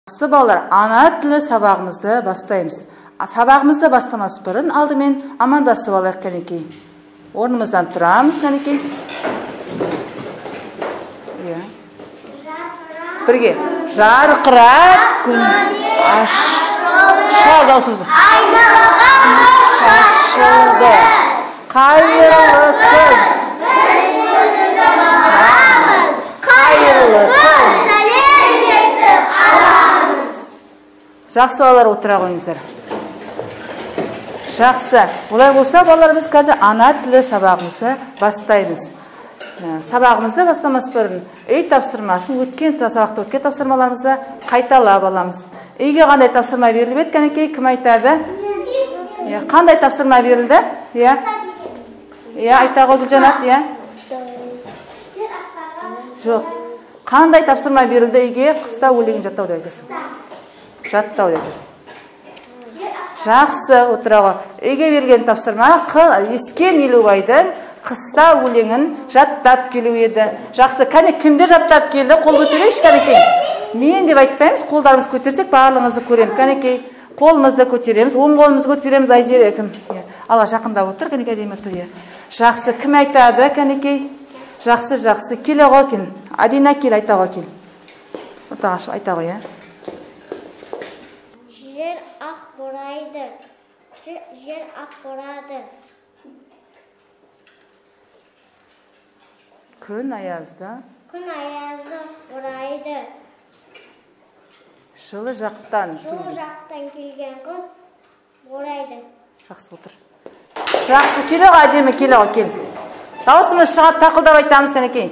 Жақсы балалар, ана тілі сабағымызды бастаймыз. Сабағымызды бастамас бұрын алдымен амандасып алайық, кәнекей. Орнымыздан тұрамыз, кәнекей. Иә. Бірге. Жарқырап күн ашылды. Шығар даусымызды. Айналаға шашылды. Қайырлы күн. Біз күнді бағамыз. Қайырлы күн. Сәлемдесіп аламыз. Жақсы балалар, отыра қойыңыздар. Жақсы. Олай болса, балалар, біз қазір ана тілі сабағымызды бастаймыз. Сабағымызды бастамас бұрын үй тапсырмасын, өткен сабақта өткен тапсырмаларымызды қайталап аламыз. Үйге қандай тапсырма беріліп еді, кәнекей, кім айтады? Иә, қандай тапсырма берілді? Иә. Иә, айта ғой, Гүлжанат, иә. Жоқ. Қандай тапсырма берілді үйге? Қыста өлең жаттау деп айтасың. Жаттау деп айтасың. Жақсы, отыра ғой. Үйге берілген тапсырма Ескен Елубайдың қысса өлеңін жаттап келу еді. Жақсы, кәне кімдер жаттап келді? Қол көтерейікші, кәнекей. Мен деп айтпаймыз, қолдарымызды көтерсек барлығыңызды көремін. Кәнекей, қолымызды көтереміз, оң қолымызды көтереміз. Айзере кім? Алға жақындап отыр, кәнекей, әдемі отыр. Жақсы, кім айтады, кәнекей? Жақсы, жақсы. Келе ғой, кел. Адина кел, айта ғой, кел. Ортаға шығып айта ғой, иә. Жер ақ борайды. Жер ақ борады. Күн аязды. Күн аязды борайды. Жылы жақтан Жылы жақтан келген қыз борайды. Жақсы, отыр. Жақсы, келе ғой, әдемі, келе ғой, кел. Дауысымыз шығады, тақылдап айтамыз, кәнекей.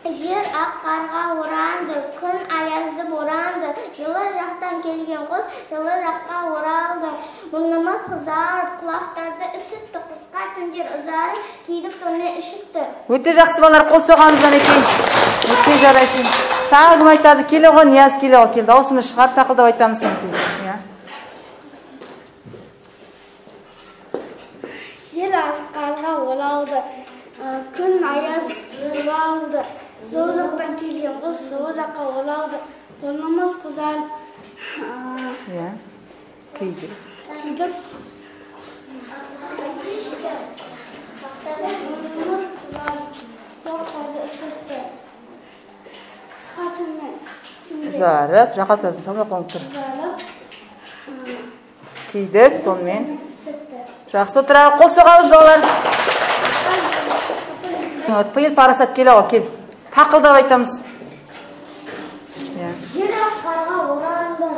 Жер ақ қарға оранды, күн аязды боранды. Жылы жақтан келген қыз жылы жаққа оралды. Мұрнымыз қызарып, құлақтарды үсітті, қысқа түндер ұзарып, кидік тонмен ішікті. Өте жақсы балалар, қол соғамыз, кәнекей. Өте жарайсың. Тағы кім айтады? Келе ғой, Нияз, келе ғой, кел. Дауысымыз шығарып, тақылдап айтамыз, кәнекей. Жер ақ қарға оралды, күн аяз оралды. Жылы жақтан келген қыз жылы жаққа оралды. Мұрнымыз қызарып, кидік. Кидік. Мұрнымыз қызарып, құлақтарды үсітті. Қысқа түнмен ұзарып, жақалтатын салмақ қонып тұр. Ұзарып, кидік тонмен. Жақсы, отыра, қол соғамыз, балалар. Пейіл парасат, келе ғой, кел. Тақылдап айтамыз. Жер ақ қарға оранды,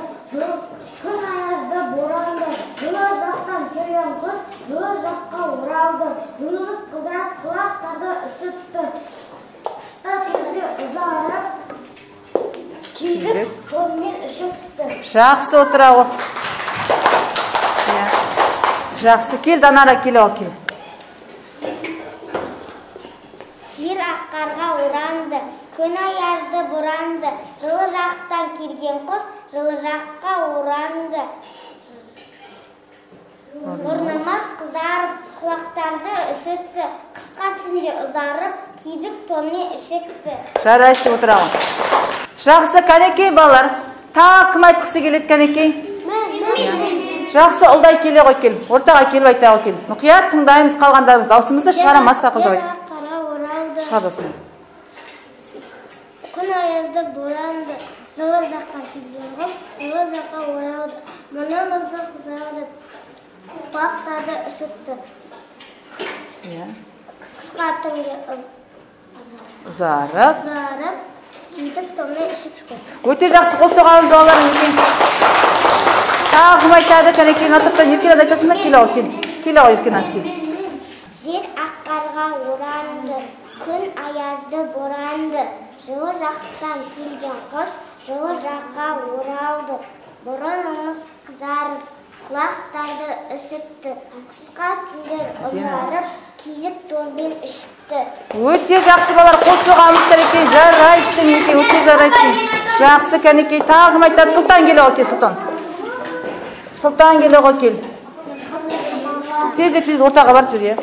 күн аязды боранды. Жылы жақтан келген қыз жылы жаққа оралды. Мұрнымыз қызарып, құлақтарды үсітті. Қыста тезірек ұзарып, кидік тонмен ішікті. Жақсы, отыра ғой. Жақсы, кел, Данара, келе ғой, кел. Жер ақ қарға оранды, күн аязды боранды. Жылы жақтан келген қыз жылы жаққа оранды. Мұрнымыз қызарып, құлақтарды үсітті. Қысқа түнде ұзарып, кидік тонмен ішікті. Жарайсың, отыра ғой. Жақсы, кәнекей, балалар. Тағы кім айтқысы келеді, кәнекей? Жақсы, ұлдай келе ғой, кел. Ортаға келіп айта ғой, кел. Мұқият тыңдаймыз қалғандарымыз. Дауысымызды шығарамыз, тақылдап айт. Шығар дауысыңды. Күн аязды боранды, жылы жақтан келген қыз жылы жаққа оралды. Мұрнымызды қызарып, құлақтарды үсітті. Қысқа түнге ұзарып, кидік тонмен ішікті. Өте жақсы, қол соғамыз, балалар. Тағы кім айтады, кәнекей? Мына топтан Еркеназ айтасың ба? Келе ғой, кел. Келе ғой, Еркеназ, кел. Жер ақ қарға оранды, күн аязды боранды. Жылы жақтан келген қыз жылы жаққа оралды. Мұрнымыз қызарып, құлақтарды үсітті. Қысқа түндер ұзарып, кидік тонмен ішікті. Өте жақсы, балалар, қол соғамыз, кәнекей. Жарайсың, Ерке, өте жарайсың. Жақсы, кәнекей. Тағы кім айтады? Сұлтан, келе ғой, кел, Сұлтан. Сұлтан, келе ғой, кел. Тез, тез ортаға бар, жүр, иә.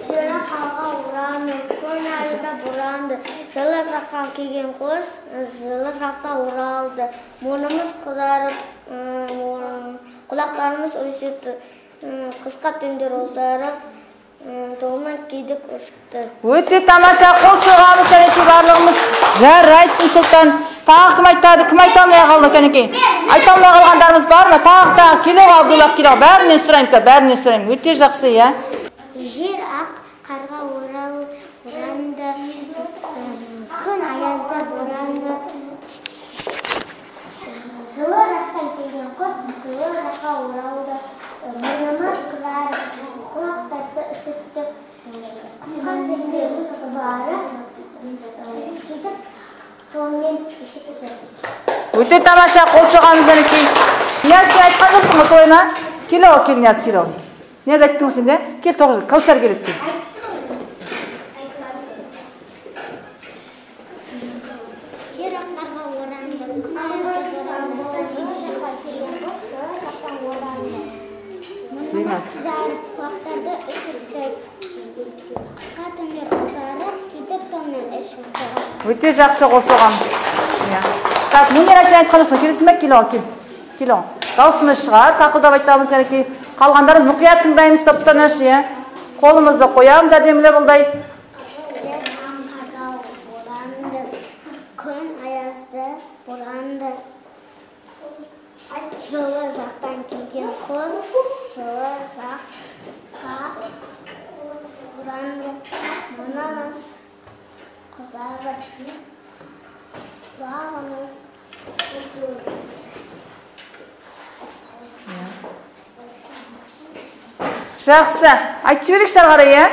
Жер ақ қарға оранды, күн аязды боранды. оранды. Жылы жаққа келген құс жылы жақта оралды. Мұрнымыз қызарып, құлақтарымыз үсіпті. Қысқа түндер ұзарып, тонмен кидік үшті. Өте тамаша, қол соғамыз кәнекей барлығымыз. Жарайсың, Сұлтан. Тағы кім айтады? Кім айта алмай қалды кәнекей? Айта алмай қалғандарымыз бар ма? Тағы келе ғой, Абдуллах, келе ғой. Бәрінен сұраймын, бәрінен сұраймын. Өте жақсы, иә? Жер ақ қарға оранды, күн аязда боранды. Жылы жақтан келген құс жылы жаққа оралды. Мұрнымыз қызарып, құлақтарды үсітті. Қысқа түндер ұзарып, кидік тонмен ішікті. Өте тамаша, қол соғамыз кәнекей. Нияз, сен айтқан жоқсың ғой, солай ма? Келе ғой, кел, Нияз, келе ғой. Нияз айттың ғой сен де? Кел, тоғыз, Кәусар келеді, кел. Жер ақ қарға оранды, күн аязда боранды. Жылы жаққа келген құс жылы жақтан оранды. Мұрнымыз қызарып, құлақтарды үсітті. Қысқа түндер ұзарып, кидік тонмен ішікті. Өте жақсы, қол соғамыз. Так, Мунира, сен айтқан жоқсың, келесің бе? Келе ғой, кел. Келе ғой. Дауысымыз шығар, тақылдап айтамыз кәнекей. Қалғандарын мұқият тыңдаймыз, топ-тыныш, иә. Қолымызды қоямыз әдемілеп ылдай. Жер ақ қарға оранды, күн аязды боранды. Жылы жақтан келген құс жылы жаққа оранды. Мұрнымыз қызарып, құлағымыз Жақсы. Айтып жіберейікші ары қарай, иә?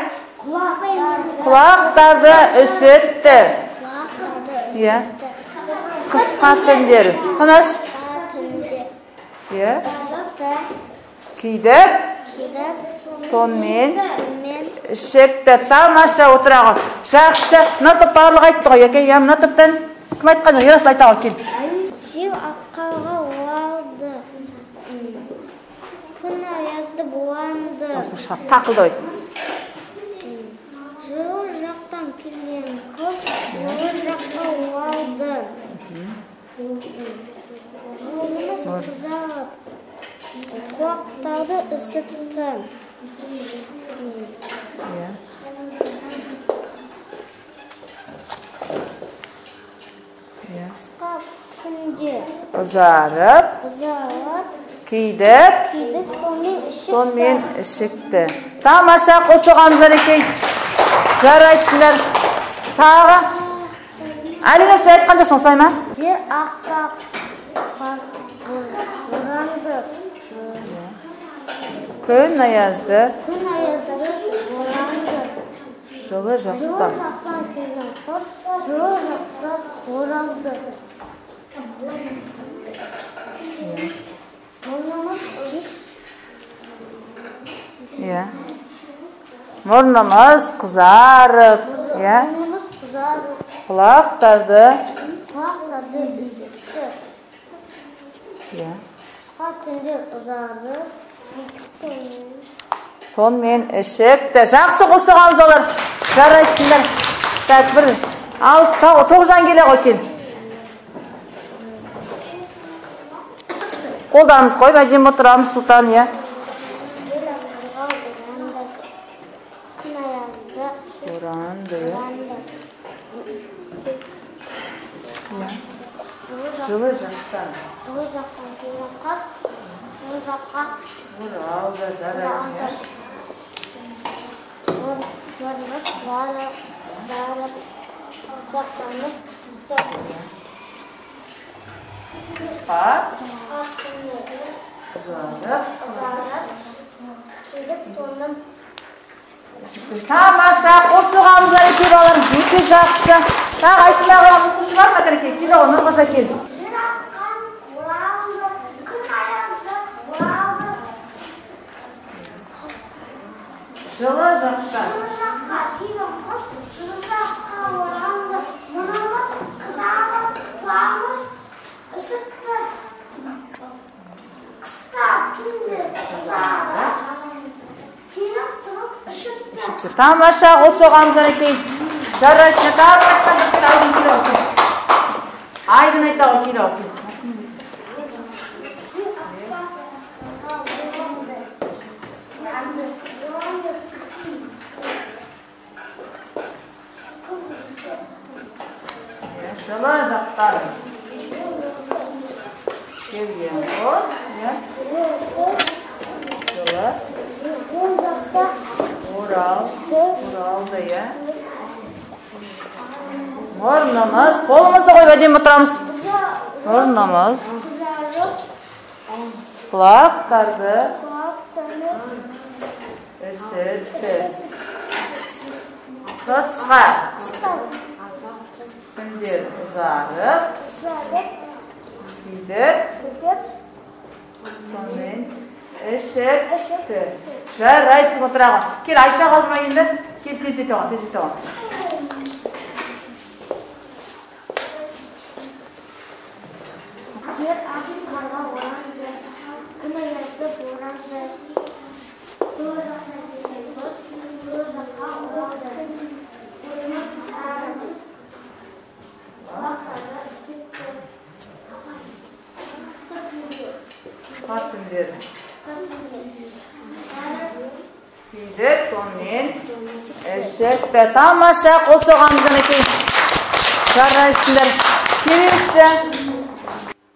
Құлақтарды үсітті. Иә. Қысқа түндер. Тыныш. Иә. Кидік тонмен ішікті. Тамаша, отыра ғой. Жақсы. Мына топ барлығы айтты ғой, иә? Мына топтан кім айтқан жоқ? Ерасыл айта ғой, кел. Жер ақ қарға оралды, күн аязды боранды. Тақылдап айт. Жылы жақтан келген құс жылы жаққа оралды. Мұрнымыз қызарып, құлақтарды үсітті. Қысқа күнде ұзарып, кидік тонмен ішікті. Тамаша, қол соғамыз әнекей. Жарайсыңдар. Тағы Әлинұр, сен айтқан жоқсың, солай ма? Жер аққа оранды, күн аязды боранды. Жылы жақтан келген құс жылы жақта оралды. Иә. Мұрнымыз қызарып, иә. Құлақтарды үсітті. Иә. Қысқа түндер ұзарып, тонмен ішікті. Жақсы, қол соғамыз олар. Жарайсыңдар. Так, бір ал Тоғжан келе ғой, кел. Қолдарымызды қойып әдемі отырамыз, Сұлтан, иә. Жер ақ қарға оранды, күн аязды боранды. Жылы жақтан келген құс жылы жаққа оралды. Жарайсың, иә. Мұрнымыз қызарып, құлақтарымыз үсітті. Қысқа ұзарып, кидік тонмен. Тамаша, қол соғамыз әнекей балалар. Өте жақсы. Тағы айтпай қалған оқушы бар ма кәнекей? Келе ғой, Нұрғожа, кел. Жер аққа оралды, күн аязды оралды. Жылы жақтан. Жылы жаққа келген құс жылы жаққа оралды. Мұрнымыз қызарып, құлағымыз үсітті. Қысқа түндер ұзарып, келіп тұрып ішікті. Тамаша, қол соғамыз әнекей. Жарайсың, тағы айтқан кел, Айдын келе ғой, кел. Айдын айта ғой, келе ғой, кел. Жылы жақтан келген қыз, иә? Жылы оралды, иә? Мұрнымыз, қолымызды қойып әдемі отырамыз. Мұрнымыз, құлақтарды ісітті. Қысқа күндер ұзарып, күйдік, сонымен ішіпті. Жарайсың, отыра ғой. Кел, Айша қалды ма енді? Кел, тездете ғой, тездете ғой. Жер ақ қарға оранды, күн аязды боранды, жылы жақтан келген қыз жылы жаққа оралды. Мұрнымыз қызарып, құлақтары ісітті. Қысқа күндер күйдік, сонымен ішіпті. Тамаша, қол соғамыз әнекей. Жарайсыңдар. Келесі.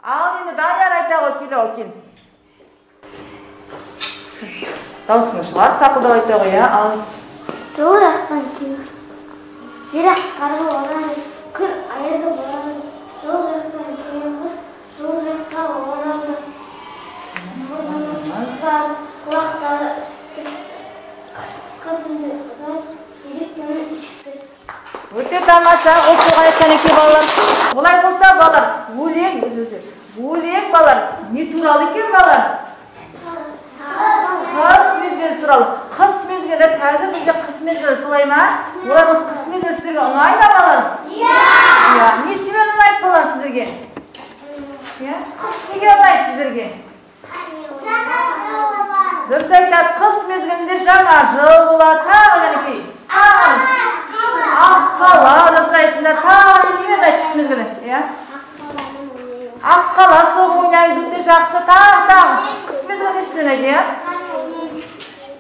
Ал енді Данияр айта ғой, келе ғой, кел. Дауысың шығар, тақылдап айта ғой, иә? Ал. Жылы жақтан келген жер ақ қарға оранды, күн аязды боранды, жылы жақтан келген қыз жылы жаққа оралды. Мұрнымыз қызарып, құлақтары қысқа күндер ұзарып, күйдік тоңын ішіпті. Өте тамаша, қол соғайық кәнекей балалар. Олай болса балалар, өлең, өлең балалар, не туралы екен балалар? Қыс мезгілі туралы. Қыс мезгілі, қазір бізде қыс мезгілі, солай ма? Олай болса қыс мезгілі сіздерге ұнай ма балалар? Иә. Несімен ұнайды балалар сіздерге? Иә? Неге ұнайды сіздерге? Дұрыс айтады, қыс мезгілінде жаңа жыл болады. Тағы кәнекей. Аққала жасайсыңдар. Тағы несімен ұнайды қыс мезгілі? Иә? Аққала соғып ойнаймыз, өте жақсы. Тағы, тағы. Қыс мезгілі несімен ұнайды, иә?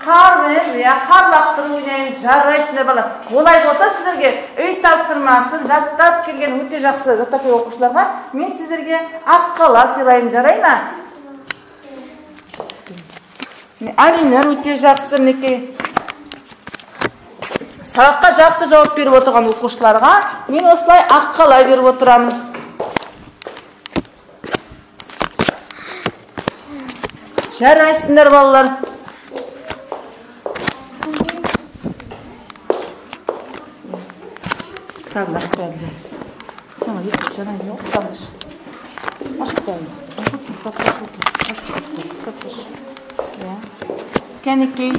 Қармен, иә, қар лақтырып ойнаймыз. Жарайсыңдар балалар. Олай болса сіздерге үй тапсырмасын жаттап келген өте жақсы жаттап келген оқушыларға мен сіздерге аққала сыйлаймын, жарай ма? Әлинұр өте жақсы, мінекей. Сабаққа жақсы жауап беріп отырған оқушыларға мен осылай аққала беріп отырамын. Жарайсыңдар балалар. Кітабын ашып қоямын. Сен жаңа не оқы, кітабын аш. Аш кітабын. Иә. Кәнекей.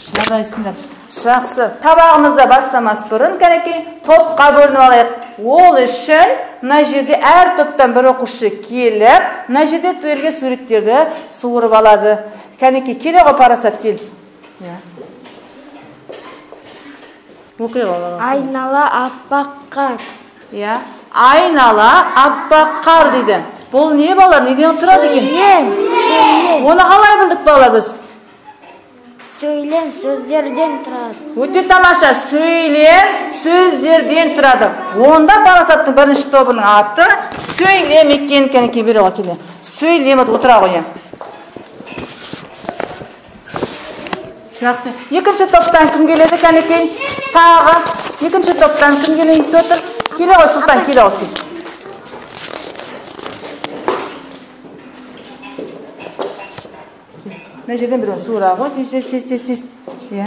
Жарайсыңдар. Жақсы. Сабағымызды бастамас бұрын кәнекей топқа бөлініп алайық. Ол үшін мына жерде әр топтан бір оқушы келіп, мына жерде берілген суреттерді суырып алады. Кәнекей, келе ғой, Парасат, кел. Иә. Оқи ғой. Айнала аппақ қар. Иә. Айнала аппақ қар дейді. Бұл не балалар? Неден тұрады екен? Сөйлем. Оны қалай білдік балалар біз? Сөйлем сөздерден тұрады. Өте тамаша, сөйлем сөздерден тұрады. Онда Парасаттың бірінші тобының аты сөйлем екен. Кәнекей, бері ғой, келе. Сөйлем, отыра ғой. Жақсы. Екінші топтан кім келеді кәнекей? Тағы. Екінші топтан кім келейін деп отыр? Келе ғой, Сұлтан, келе ғой. Мына жерден біреуін суыра ғой. Тез, тез, тез, тез, тез. Иә.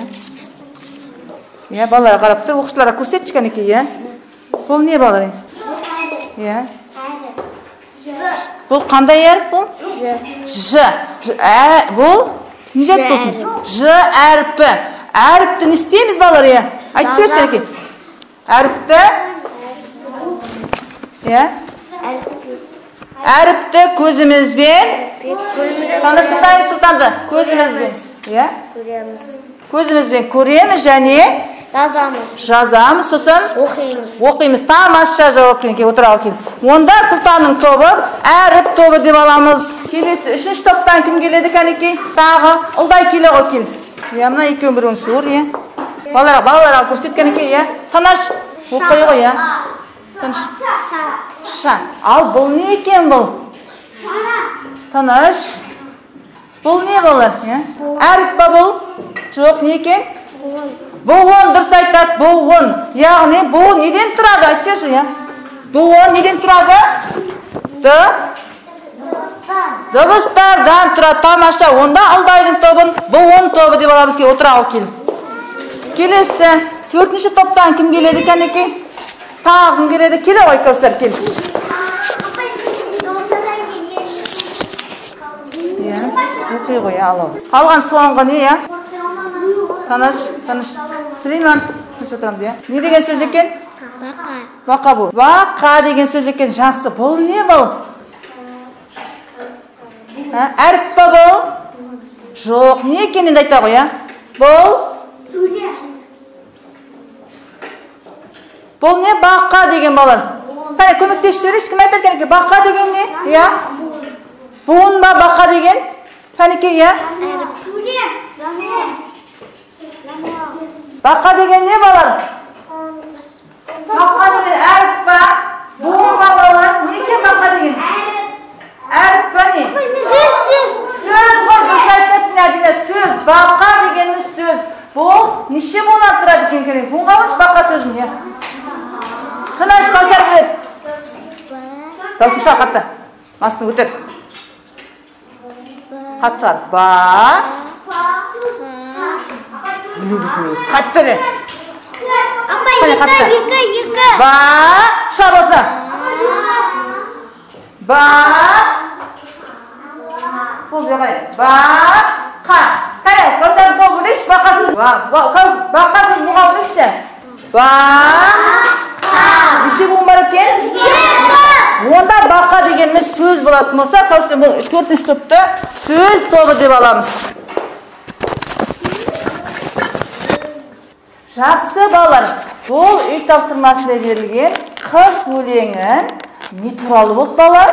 Иә, балалар қарап тұр. Оқушыларға көрсетші кәнекей, иә. Бұл не балалар? Иә. Бұл қандай әріп бұл? Ж. Ж. Бұл не зат болсын? Ж әрпі. Әріпті не істейміз балалар, иә? Айтып жіберші кәнекей. Әріпті? Иә? Әріпті көзімізбен тыңдайық Сұлтанды. Көзімізбен, иә? Көреміз. Көзімізбен көреміз және жазамыз. Жазамыз, сосын оқимыз. Оқимыз. Тамаша жауап берген. Отыра кел. Онда Сұлтанның тобы әріп тобы деп аламыз. Келесі үшінші топтан кім келеді кәнекей? Тағы Ұлдай келе ғой, кел. Иә, мына екеуін біреуін суыр, иә. Балаларға көрсет кәнекей, иә. Танаш, оқи ғой, иә. Тыныш. Ша. Ал бұл не екен бұл? Тыныш. Бұл не болар? Иә? Әріп па бұл? Жоқ, не екен? Буын, дұрыс айтады, буын. Яғни буын неден тұрады? Айтшы, иә. Буын неден тұрады? Дыбыстардан тұрады. Тамаша. Онда Ұлдайдың тобын буын тобы деп аламыз. Кел, отыра ал, кел. Келесі төртінші топтан кім келеді кәнекей? Тағы кім келеді? Келе ғой, Кәусар, кел. Иә, оқи ғой, алау. Қалған соңғы не, иә? Таныш, таныш. Сүлейман, тыныш отырамыз, иә? Не деген сөз екен? Бақа. Бақа бұл. Бақа деген сөз екен. Жақсы. Бұл не бұл? Әріп па бұл? Жоқ. Не екен енді айта ғой, иә? Бұл? Бұл не? Бақа деген балалар. Қане, көмектесіп жіберейікші. Кім айтады кәнекей? Бақа деген не? Иә? Буын ба бақа деген? Кәнекей, иә? Бақа деген не балалар? Бақа деген әріп па? Буын ба балалар? Не екен бақа деген? Әріп па не? Сөз, сөз. Сөз ғой, дұрыс айтады Мәдина, сөз. Бақа дегеніміз сөз. Бұл неше буыннан тұрады екен керек? Буынға алыңызшы бақа сөзін, иә. Тыныш, Кәусар біледі. Дауысын шығар қатты. Масканы көтер. Қатты шығар. Ба. Қатты сөйле. Апай, екі, екі, екі. Ба. Шығар осыны. Ба. Бұл бері. Ба. Қа. Қане, Кәусар қол бөлейікші, бақа сөз. Бақа сөз буға бөлейікші. Ба. Неше буын бар екен? Екі. Онда бақа дегеніміз сөз болатын болса, Кәусар, бұл төртінші топты сөз тобы деп аламыз. Жақсы балалар, бұл үй тапсырмасында берілген қыс өлеңі не туралы болды балалар?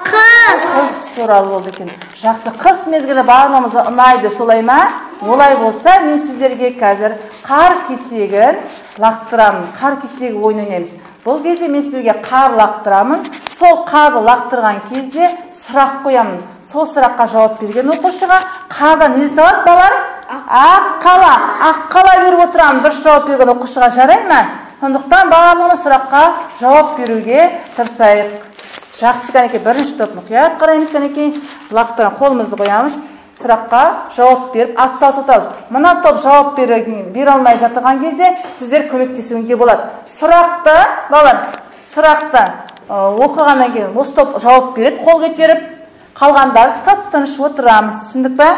Қыс. Қыс туралы болды екен. Жақсы, қыс мезгілі барлығымызға ұнайды, солай ма? Олай болса, мен сіздерге қазір қар кесегін лақтырамын. Қар кесегі ойын ойнаймыз. Бұл кезде мен сіздерге қар лақтырамын. Сол қарды лақтырған кезде сұрақ қоямын. Сол сұраққа жауап берген оқушыға қардан не салады балалар? Ақ қала. Ақ қала беріп отырамын. Дұрыс жауап берген оқушыға, жарай ма? Сондықтан барлығымыз сұраққа жауап беруге тырысайық. Жақсы, кәнекей, бірінші топ мұқият қараймыз, кәнекей. Лақтырған қолымызды қоямыз. Сұраққа жауап беріп ат салысып отырамыз. Мына топ жауап бере алмай жатырған кезде сіздер көмектесуіңізге болады. Сұрақты, балалар, сұрақты оқығаннан кейін осы топ жауап береді, қол көтеріп, қалғандары тып-тыныш отырамыз. Түсіндік пе?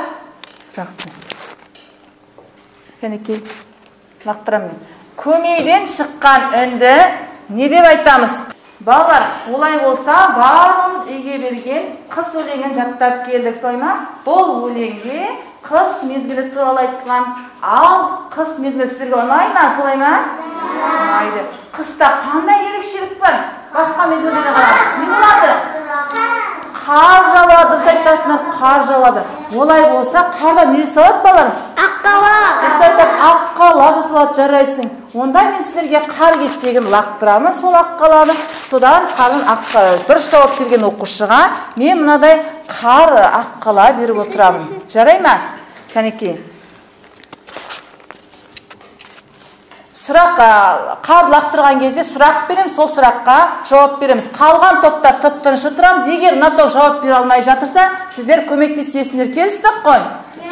Жақсы. Кәнекей, лақтырамын. Көмейден шыққан үнді не деп айтамыз? Балалар, олай болса, барлығымыз үйге берген қыс өлеңін жаттап келдік, солай ма? Бұл өлеңде қыс мезгілі туралы айтылған. Ал қыс мезгілі сіздерге ұнай ма, солай ма? Ұнайды. Қыста қандай ерекшелік бар? Басқа мезгілдерге қарағанда не болады? Қар жауады, дұрыс айтасыңдар, қар жауады. Олай болса, қардан не жасалады балалар? Ақ қала. Дұрыс айтады, ақ қала жасалады, жарайсың. Онда мен сіздерге қар кесегін лақтырамын, сол ақ қаланы. Содан қарын ақ қала. Дұрыс жауап берген оқушыға мен мынадай қар ақ қала беріп отырамын. Жарай ма? Кәнекей. Сұрақ, қар лақтырған кезде сұрақ береміз, сол сұраққа жауап береміз. Қалған топтар тып-тыныш отырамыз. Егер мына топ жауап бере алмай жатырса, сіздер көмектесесіңдер. Келістік қой?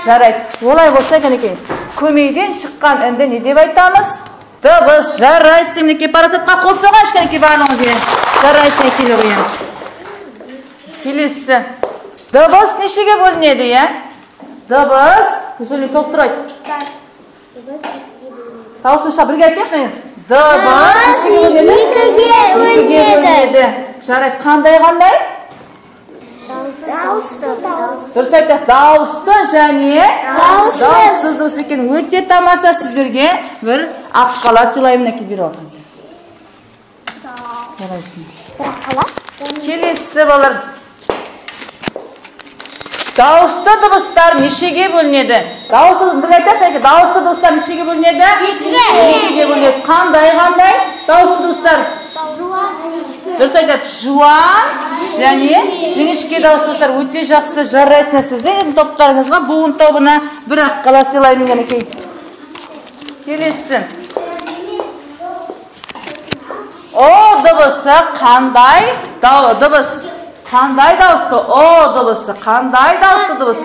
Жарайды. Олай болса, кәнекей, көмейден шыққан үнді не деп айтамыз? Дыбыс. Жарайсың, мінекей, парасатқа қол соғайыншы, кәнекей, барлығымыз. Жарайсың, келе қояйын. Келесі. Дыбыс нешеге бөлінеді, иә? Дыбыс, сөйлеп толықтырып айт. Дауысын шығар, бірге айтайықшы мен. Дыбыс нешеге бөлінеді? Екіге Екіге бөлінеді. бөлінеді. Жарайсыз. Қандай қандай? Дауысты. Дұрыс айтады. Дауысты және дауыссыз дыбыс екен. Өте тамаша, сіздерге бір аққала сыйлаймын, әке беріп алған. Келесі балалар. Дауысты дыбыстар нешеге бөлінеді? Дауысты, бір айтайықшы, әке, дауысты дыбыстар нешеге бөлінеді? Екіге бөлінеді. Қандай-қандай дауысты дыбыстар? Дұрыс айтады. Жуан және жіңішке дауысты дыбыстар. Өте жақсы, жарайсыңдар. Сіздің топтарыңызға, буын тобына бір аққала сыйлаймын, мінекей. Келесі. О дыбысы қандай дыбыс? Қандай дауысты? О дыбысы қандай дауысты дыбыс?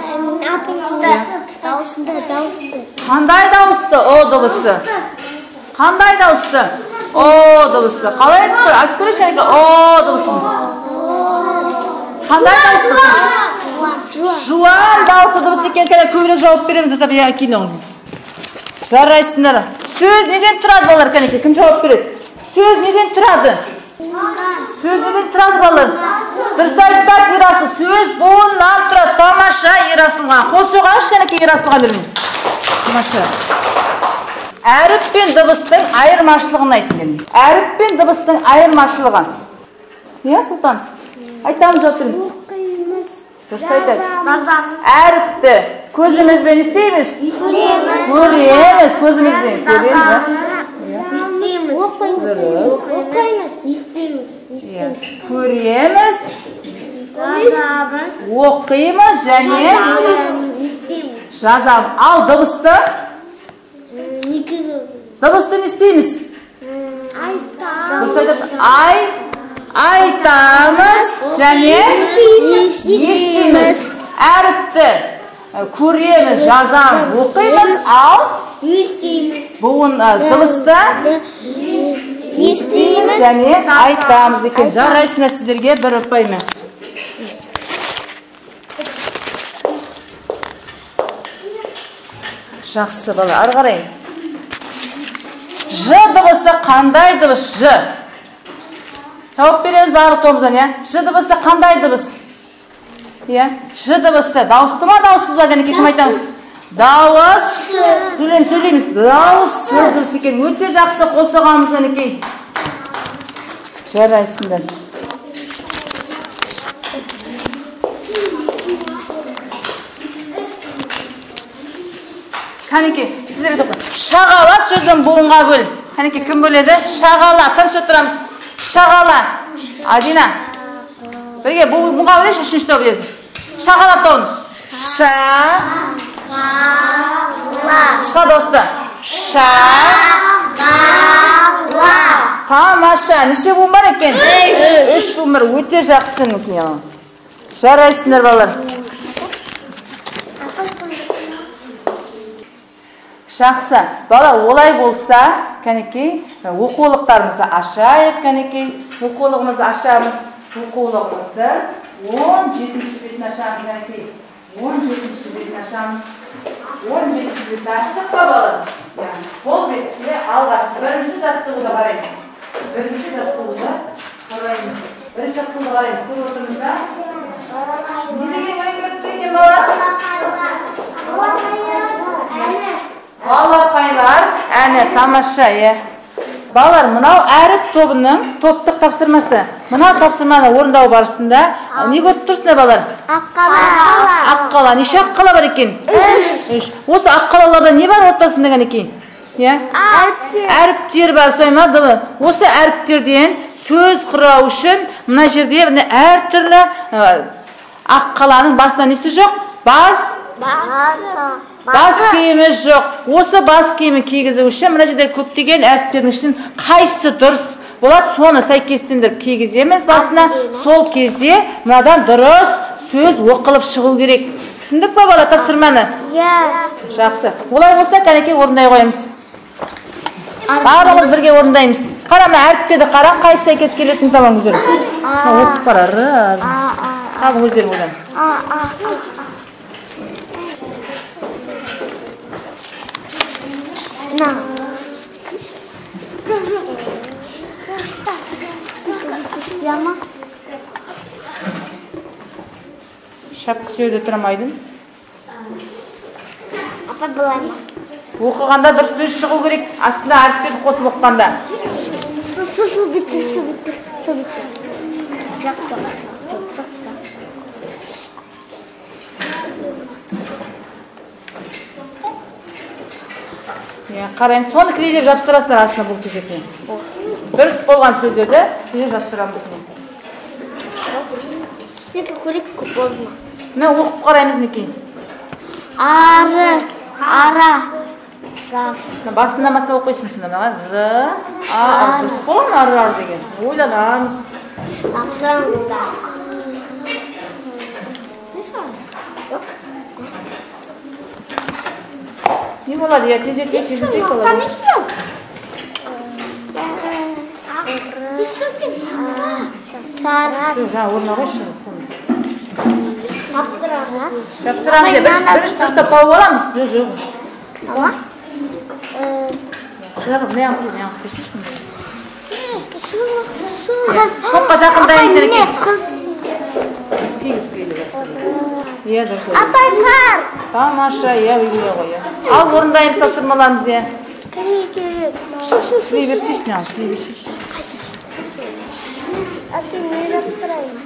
Дауысты, дауысты. Қандай дауысты? О дыбысы. Қандай дауысты? О дыбысы. Қалай айтып көр? Айтып көрейікші, әнеки. О дыбысын. Қандай дауысты? Жуан дауысты дыбыс екен. Кәне, көбірек жауап береміз. Достар, иә, келін оң. Жарайсыңдар. Сөз неден тұрады, балалар? Кәнеки, кім жауап береді? Сөз неден тұрады? Сөз неден тұрады, балалар? Дұрыс айтады Ерасыл. Сөз буыннан тұрады. Тамаша, Ерасылға. Қол соғайықшы, кәнеки, Ерасылға бермей. Тамаша. Әріп пен дыбыстың айырмашылығын айтын кәне. Әріп пен дыбыстың айырмашылығы. Иә, Сұлтан? Айтамыз, жауап береміз. Оқимыз. Дұрыс айтады. Әріпті көзімізбен істейміз? Көреміз, көзімізбен көреміз. Оқимыз. Дұрыс. Оқимыз, естиміз. Көреміз, Жазамыз. оқимыз және Естиміз. жазамыз. Ал дыбысты? Дыбысты не істейміз? Айтамыз. Дұрыс айтады. Айтамыз және естиміз. Әріпті көреміз, жазамыз, оқимыз, ал Естиміз. буын, дыбысты Естиміз. және айтамыз екен. Жарайсыңдар, сіздерге бір ұпаймен. Жақсы, бала, ары қарай. Ж дыбысы қандай дыбыс? Ж. Жауап береміз барлық тобымыздан, иә? Ж дыбысы қандай дыбыс? Иә? Ж дыбысы дауысты ма, дауыссыз ба? Кәнекей, кім айтамыз? Дауыс. Сөйлейміз, сөйлейміз. Дауыссыз дыбыс екен. Өте жақсы, қол соғамыз, кәнекей. Жарайсыңдар. Кәнекей, сіздерге тоқта. Шағала сөзін буынға бөл. Кәнекей, кім бөледі? Шағала. Тыныш отырамыз. Шағала. Адина. Бірге буынға бөлейікші, үшінші топ еді. Шағала тобын. Ша. Шқа досты. Ша. Тамаша. Неше буын бар екен? Үш буын бар. Өте жақсы. Жарайсыңдар, балалар. Жақсы. Бала, олай болса, кәнекей, оқулықтарымызды ашайық, кәнекей. Оқулығымызды ашамыз. Оқулығымызды 17-ші бетін ашамыз, кәнекей. 17-ші бетін ашамыз. 17-ші бетін аштық па, балалар? Бұл бетте алғаш бірінші жаттығуды қараймыз. Бірінші жаттығуды қараймыз. Бірінші жаттығуды қараймыз. Көріп отырмыз ба? Не деген өлең көріп тұр екен, балалар? Балақайлар әні, тамаша, иә. Балалар, мынау әріп тобының топтық тапсырмасы. Мынау тапсырманы орындау барысында не көріп тұрсыңдар, балалар? Аққала. Аққала. Неше аққала бар екен? Үш. Осы аққалаларда не бар ортасында, кәнекей? Иә? Әріптер. Әріптер бар, солай ма? Осы әріптерден сөз құрау үшін мына жерде міне әртүрлі аққаланың басында несі жоқ? Бас. Бас киімі жоқ. Осы бас киімін кигізу үшін мына жерде көптеген әріптердің ішінен қайсысы дұрыс болады, соны сәйкестендіріп кигіземіз басына. Сол кезде мынадан дұрыс сөз оқылып шығу керек. Түсіндік па, бала, тапсырманы? Иә. Жақсы. Олай болса, кәнекей, орындай қоямыз. Барлығымыз бірге орындаймыз. Қара, мына әріптерді қара, қайсысы сәйкес келетінін табамыз өздерің. Оқып қара, р, р. Табың өздерің одан. Яма. Сөйле тұрамайдың. Апа былай ма? Оқығанда дұрыс сөз шығу керек, астына әріптерді қосып оқығанда. Су бітті, су бітті, су бітті. Жақсы. Қараймыз, соны клейлеп жапсырасыңдар астына бұл кезекте. Дұрыс болған сөздерді клейлеп жапсырамыз. Екі көрейік көп болды ма? Мына оқып қараймыз мінекей. Ары, ара, рар. Басынан бастап оқисың сонда мына р, а, дұрыс қой ма ар, ар деген. Ойланамыз. Не болады, я тездетейік, тездетейік болады. Жаңа орнына қойшы соны. Жапсырамыз деп, бірінші дұрыстап тауып аламыз. Жоқ, жоқ. Шығып, не алып, не алып кетсінші. Топқа жақындайын екен. Иә, дұрыс. Апай, қар. Тамаша, иә, үйге ғой, иә. Ал орындаймыз тапсырмаларымызды, иә. Клей бершеші, не ал, клей бершеші. Әке, не жапсырайын?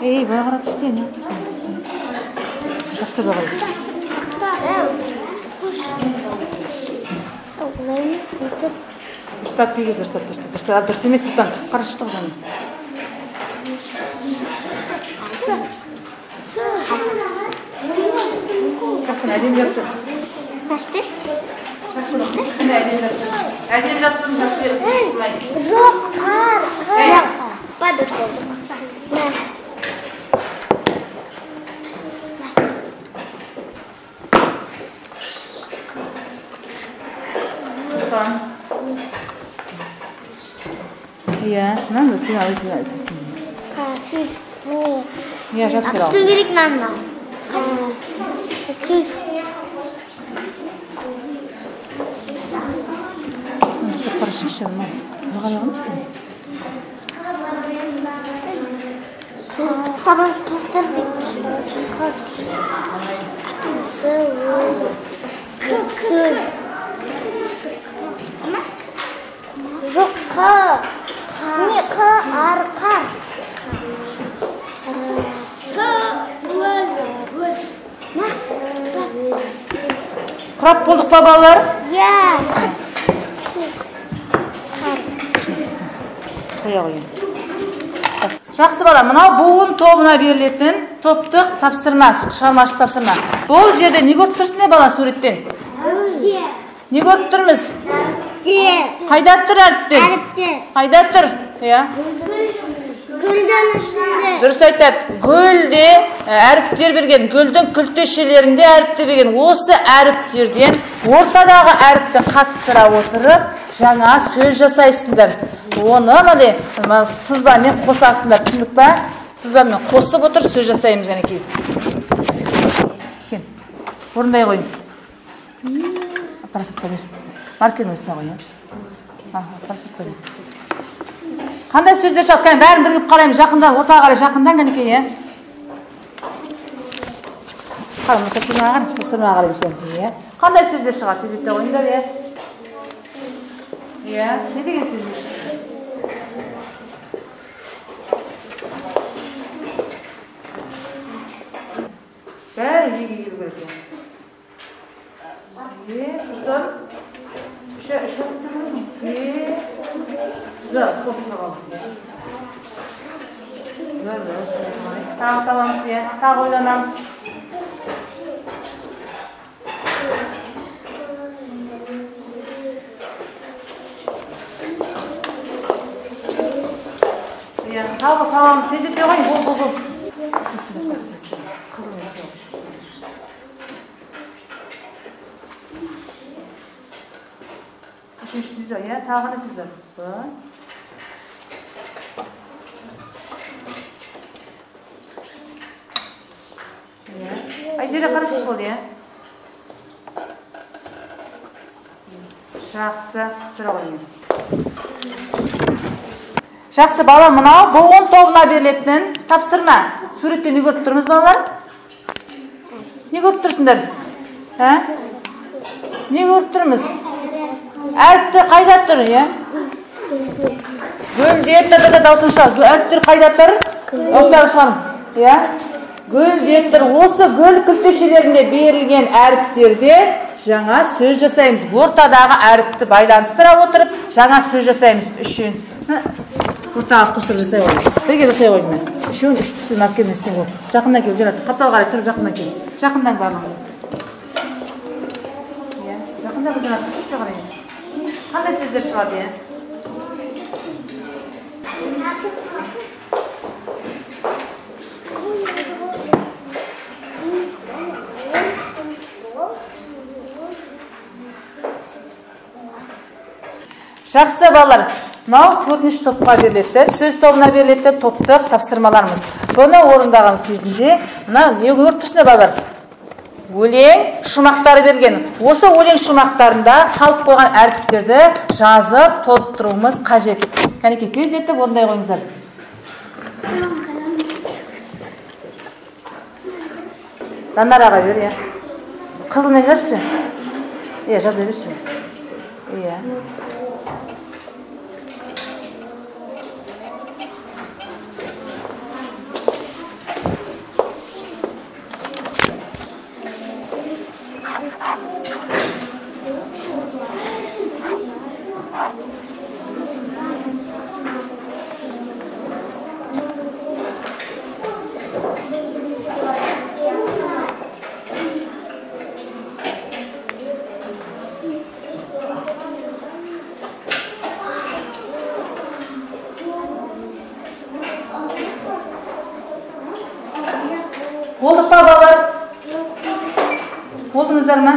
Ей, былай қарап түсте, не қыласың? Жапсырды ғой. Дұрыстап күйге, дұрыстап, дұрыстап, дұрыстап. Дұрыс емес, Сұлтан, қарашы тоғжан. Әдемі жапсыр. Әдемі жапсыр, жапсыр. Жоқ, қар, қар. Падас болды. Иә, мынаны сен өзің айтасың. Иә, жапсыр ал. Жапсыр керек мынаны. Сөз. Қарашықшы, мына. Мына қарай Қыз. Сөз. Жоқ, қ. Не, қ, ар, қар. С, өз, өз. Құрап болдық па, балалар? Иә. Қоя қояйын. Жақсы бала, мынау буын тобына берілетін топтық тапсырма, шығармашылық тапсырма. Бұл жерде не көріп тұрсың, бала, суреттен? Не көріп тұрмыз? Қайда тұр әріптер? Әріптер. Қайда тұр? Иә. Гүлдің ішінде. Дұрыс айтады. Гүлде әріптер берген, гүлдің күлтешелерінде әріптер берген. Осы әріптерден ортадағы әріпті қатыстыра отырып, жаңа сөз жасайсыңдар. Оны міне сызбамен қосасыңдар, түсіндік па? Сызбамен қосып отырып сөз жасаймыз кәнекей. Кел. Орындай қойын. Парасатқа бер. Маркерін өсіне қой, иә. Парасатқа бер. Қандай сөздер шығады? Кәне, бәрін бірігіп қараймыз. Жақында, ортаға қарай жақындан кәнекей, иә. Қара, мына тапсырмаға қара, тапсырмаға қараймыз кәнекей, иә. Қандай сөздер шығады? Тездете қойыңдар, иә. Иә, не деген сөздер? Бәрі үйге келу керек, иә. Е, сосын үш әріп тұрмыз. Е, з қосып алдық. Тағы табамыз, иә. Тағы ойланамыз. Иә, тағы табамыз. Тездете қойын. Бол, бол, бол. Қызыл. Үшінші сөз, иә, тағы не сөз бар? Б. Иә. Айзере қарашы болды, иә. Жақсы, сұра қойын. Жақсы, бала, мынау бұғын тобына берілетін тапсырма. Суретте не көріп тұрмыз, балалар? Не көріп тұрсыңдар? Ә? Не көріп тұрмыз? Әріптер қайда тұр, иә? Гүлде тұр, да, дауысын шығар. Әріптер қайда тұр? Дауыстарын шығар. Иә? Гүлде тұр. Осы гүл күлтешелерінде берілген әріптерден жаңа сөз жасаймыз. Ортадағы әріпті байланыстыра отырып, жаңа сөз жасаймыз. Үшін. Ортаға қосып жасай қойдым. Бірге жасай қойдым мен. Үшеуін үш түсін алып келместен қой. Жақыннан кел, Жанат. Қаптал қарай тұрып жақыннан кел. Жақыннан барлығын. Иә, жақында Жанат, шетке қарай. Қандай сөздер шығады, иә? Жақсы, балалар. Мынау төртінші топқа беріледі, сөз тобына беріледі топтық тапсырмаларымыз. Бұны орындаған кезінде мына не көріп тұрсыңдар, балалар? Өлең шумақтары берілген. Осы өлең шумақтарында қалып қойған әріптерді жазып толықтыруымыз қажет. Кәнекей, тездетіп орындай қойыңыздар. Данараға бер, иә. Қызылмен жазшы. Иә, жаза берші. Иә. Болдық па, балалар? Болдыңыздар ма?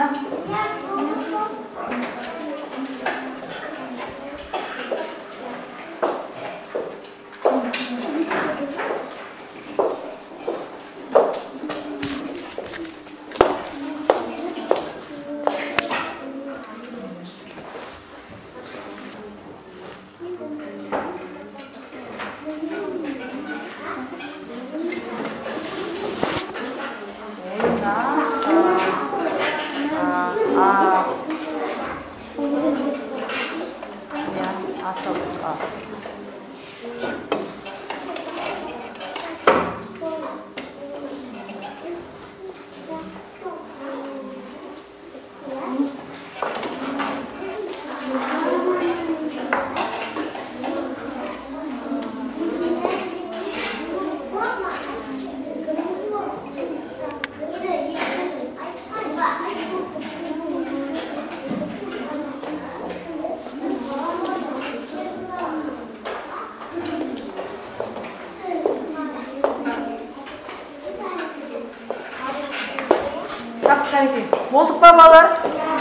Болдық па, балалар?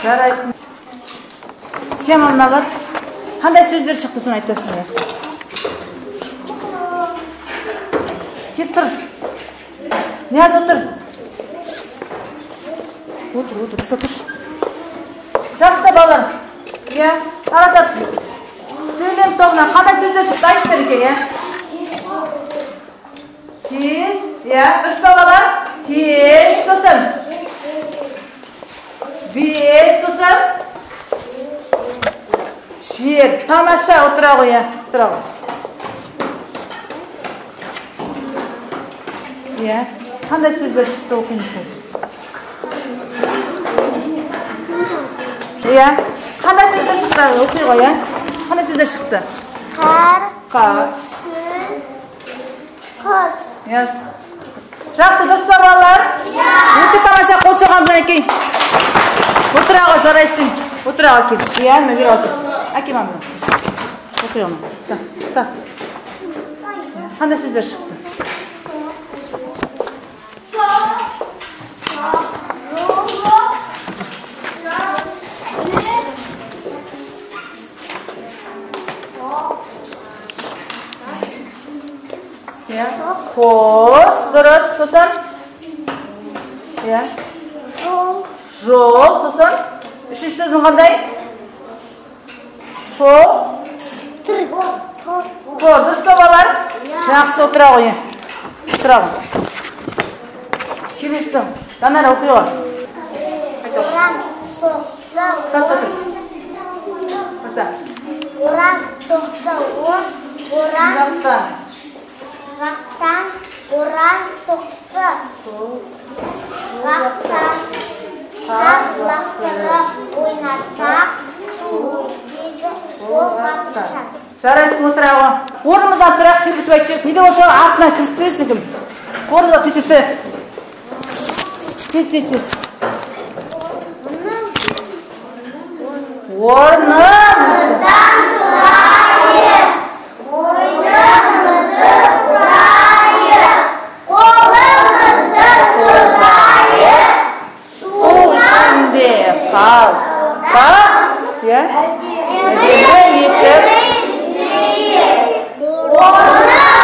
Жарайсың. Схема мыналар. Қандай сөздер шықты, соны айтасың. Кет тұр. Нияз, отыр. Отыр, отыр, дұрыс отыршы. Жақсы, балалар. Иә, Парасат. Сөйлем тобынан қандай сөздер шықты айтшы екен, иә? Тез, иә, дұрыс па, балалар? Тез, сосын. Бес, сосын. Жер. Тамаша, отыра ғой, иә, отыра ғой. Иә, қандай сөздер шықты оқимыз қазір? Иә, қандай сөздер шықты оқи ғой, иә? Қандай сөздер шықты? Қар, Қар, сүз, қыз. Иә. Жақсы, дұрыс па, балалар? Өте тамаша, қол соғамыз әнекей. Отыра ғой, жарайсың. Отыра ғой, кел. Иә, мына бері отыр. Әке, мама. Отыра ғой. Ұста, ұста. Қандай сөздер шықты? Иә. Қос, дұрыс, сосын. Иә. Жол. Жол, сосын. Үшінші сөзің қандай? Тұр. Тұр. Тұр. Дұрыс па, балалар? Жақсы, отыра ғой. Отыра ғой. Келесі. Данара, оқи ғой. Оран соқты. Оран соқты. Оран жақтан. Оран соқты. Жақтан. Қар лақтырып ойнасақ, су өтеді қолғаптан. Жарайсың, отыра ғой. Орнымыздан тұрақ, сергітіп айтып жіберді. Не де болса артынан кірістіресің кім? Орнымыздан тез тез тез. Тез тез тез. Орнымыздан тұрайық, мойнымызды бұрайық, қолымызды созайық. Су ішінде қалпақ, иә? Әдемі етіп. Орнымыздан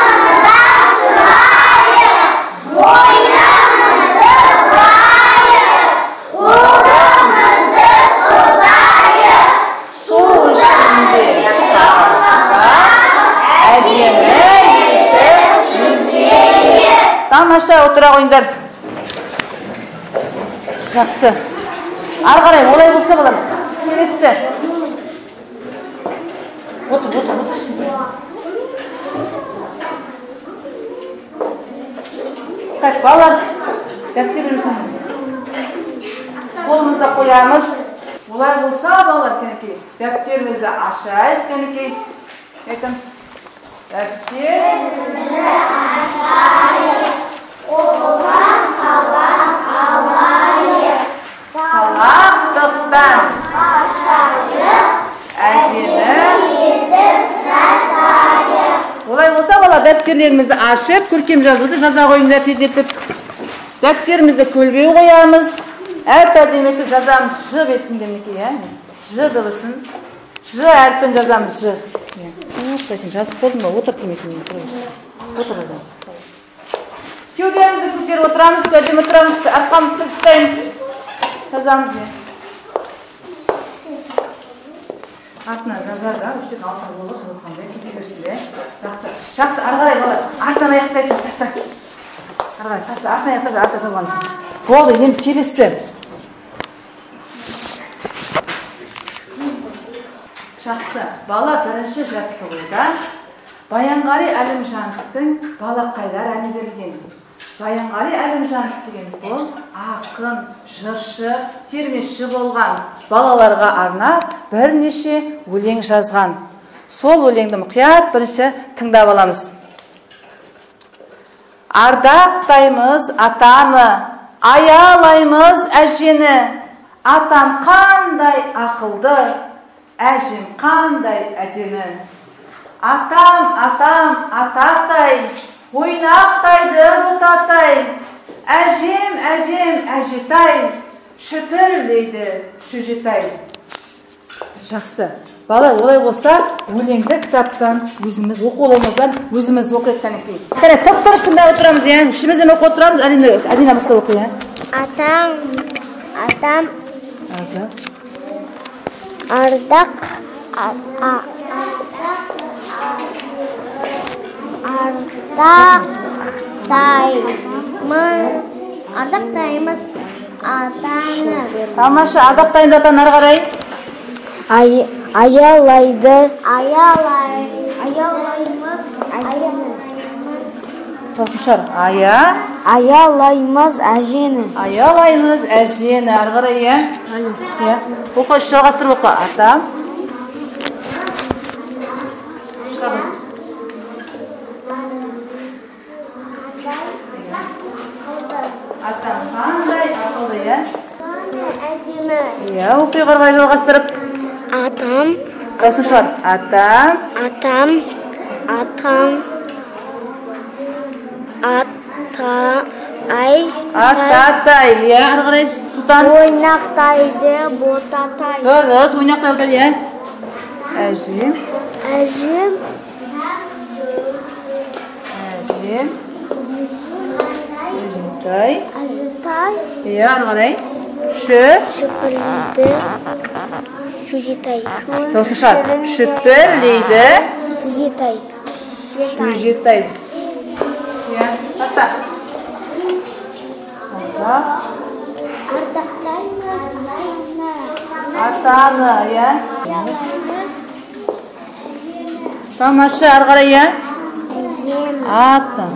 тұрайық, мойнымызды бұрайық, қолымызды созайық. Су ішінде қалпақ, әдемі етіп жүзейік. Тамаша, отыра қойыңдар. Жақсы. Ары қарай, олай болса балам. Келесі. Отыр, отыр, отыр. Так, балалар, дәптер берсеңіз. Қолымызда қоямыз. Олай болса, балалар, кәнекей, дәптерімізді ашайық, кәнекей. Айтамыз. Дәптерімізді ашайық. Қолға қалам алайық. Салақтықтан ашайық. Әдемі етіп жасайық. Олай болса, балалар, дәптерлерімізді ашып, көркем жазуды жаза қойыңдар тездетіп. Дәптерімізді көлбеу қоямыз. Әп-әдемі етіп жазамыз. Ж бетінде мінекей, ә? Ж дыбысын. Ж әрпін жазамыз, Ж. Сен жазып болдың ба? Отыр демекей. Отыр. Кеудемізді көтеріп отырамыз, әдемі отырамыз, арқамызды тік ұстаймыз. Жазамыз. Артынан жазады, осы жерден алса болады, жазғанда кете берсін, иә? Жақсы. Жақсы, ары қарай балалар. Артынан аяқтайсың, таста. Ары қарай, таста, артынан аяқтайсың, артынан жазғансың. Болды, енді келесі. Жақсы. Бала бірінші жаттығуда Баянғали Әлімжановтың Балақайлар әні берілген. Баянғали Әлімжанов деген бұл ақын, жыршы, термеші болған. Балаларға арнап бірнеше өлең жазған. Сол өлеңді мұқият бірінші тыңдап аламыз. Ардақтаймыз атаны, аялаймыз әжені. Атам қандай ақылды, әжем қандай әдемі. Атам, атам, ататай, ойнақтайды бұтатай. Әжем, әжем, әжетай, шүпірлейді шөжетай. Жақсы. Балалар, олай болса, өлеңді кітаптан өзіміз оқулығымыздан өзіміз оқиық кәнекей. Кәне, тып-тыныш тыңдап отырамыз, иә? Ішімізден оқып отырамыз, Әлина бастап оқи, иә? Атам, атам, ардақ, ардақтаймыз, ардақтаймыз атаны. Тамаша, ардақтаймыз атаны, ары қарай. Аялайды, аялаймыз, Тоғызыншы. Ая. Аялаймыз әжені. Аялаймыз әжені. Ары қарай, иә? Иә. Оқы, жалғастырып оқы. Атам. Атам қандай ақылды, иә? Әдемі. Иә, оқи қарай жалғастырып. Атам. Дауысын шығар. Атам. Атам. Атам. Ата. Ай. Ататай, иә, ары қарай Сұлтан. Ойнақтайды ботатай. Дұрыс, ойнақтайды, иә. Әжем. Әжем. Әжем. Әжемтай. Әжетай. Иә, ары қарай. Шү. Шүпірлейді. Шөжетай. Дауысын шығар. Шүпірлейді. Шөжетай. Шөжетай. Иә, баста. Ардақтаймыз атаны. Атаны, иә. Тамаша, ары қарай, иә. Атам.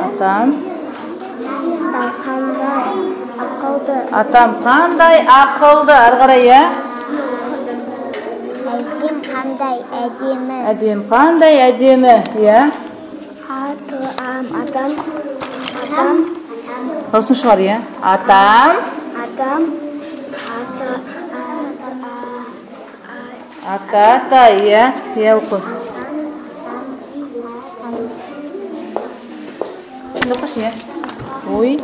Атам. Қандай ақылды. Атам қандай ақылды, ары қарай, иә. Әжем қандай әдемі. Әдем қандай әдемі, иә. Атам, атам, атам. Дауысын шығар, иә. Атам. Атам. Ата, ата, ата, иә. Иә, оқы. Оқышы, иә. Ой.